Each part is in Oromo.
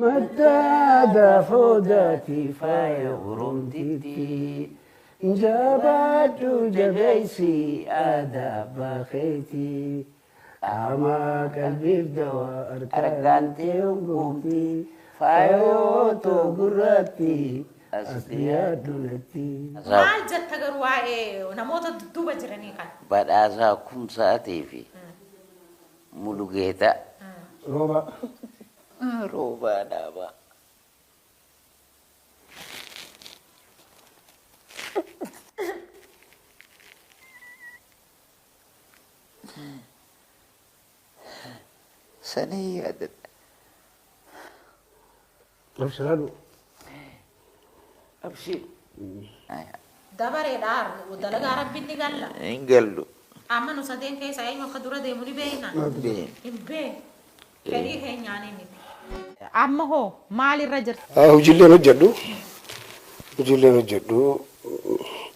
Madda aadaa foodaatii faaya Oromtittii. Jabaadhu jabeessi aadaa abbaa keetii. Qaamaa qalbiif dawaa argaan tee hongoomti. Faayoo too gurraatti as dhiyaadhu natti. Maal jetta garuu waa'ee namoota dudduuba jiranii kana? Badhaasaa Kumsaatii fi Mulugeetaa. Roobaa. Roobaa Dhaabaa. Sanii yaadadha. Abshiraadhu. Abshir. Dabareedha dalagaa rabbiin ni galla. Hin gallu. Amma nu sadeen keessa eenyu akka dura deemu ni beekna. Beekna. Hin beeknu. Fedhii keenyaanii miti. Amma hoo maalirra jirta? Hojiileen hojjedhu. Hojiileen hojjedhu.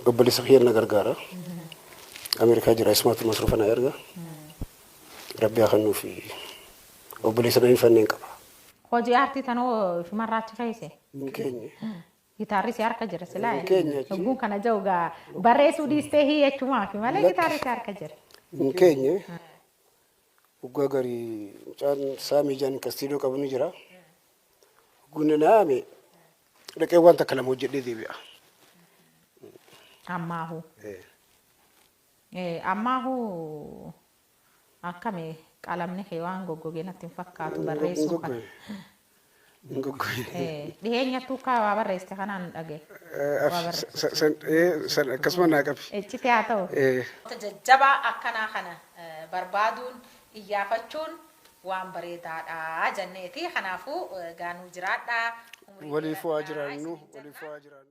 Obboleessa kiyya na gargaara. Ameerikaa jira isumaatu masruufa na erga. Rabbi haa kennuufi obboleessa na hin fanneen qaba. Hojii aartii tanoo ifumarraa achi keesse. Hin keenye. Gitaarri si harka jira silaa. Hin keenye achi. Lubbuun kana jiru gaa barreessuu dhiistee hiyyachumaaf malee gitaarri si harka jira. Hin keenye. Waggaa garii mucaan saamii jaan kastiidoo qabu ni jira. Gunni naame dhaqee waan takka lama hojjedhee deebi'a. Ammaahu. Ammaahu akkami qalamni kee waan goggogee natti hin fakkaatu barreessuu kana. Hin goggoge. Dhiheenyattuu akka waa barreessite kanaan dhagaye. Waa barreessite. San akkasuma naa qabi. Iccite haa ta'u. Jajjabaa akkanaa kana barbaaduun iyyaafachuun waan bareedaadha jenneeti. Kanaafuu gaanuu jiraadhaa. Waliif waa jiraannu. Waliif waa jiraannu.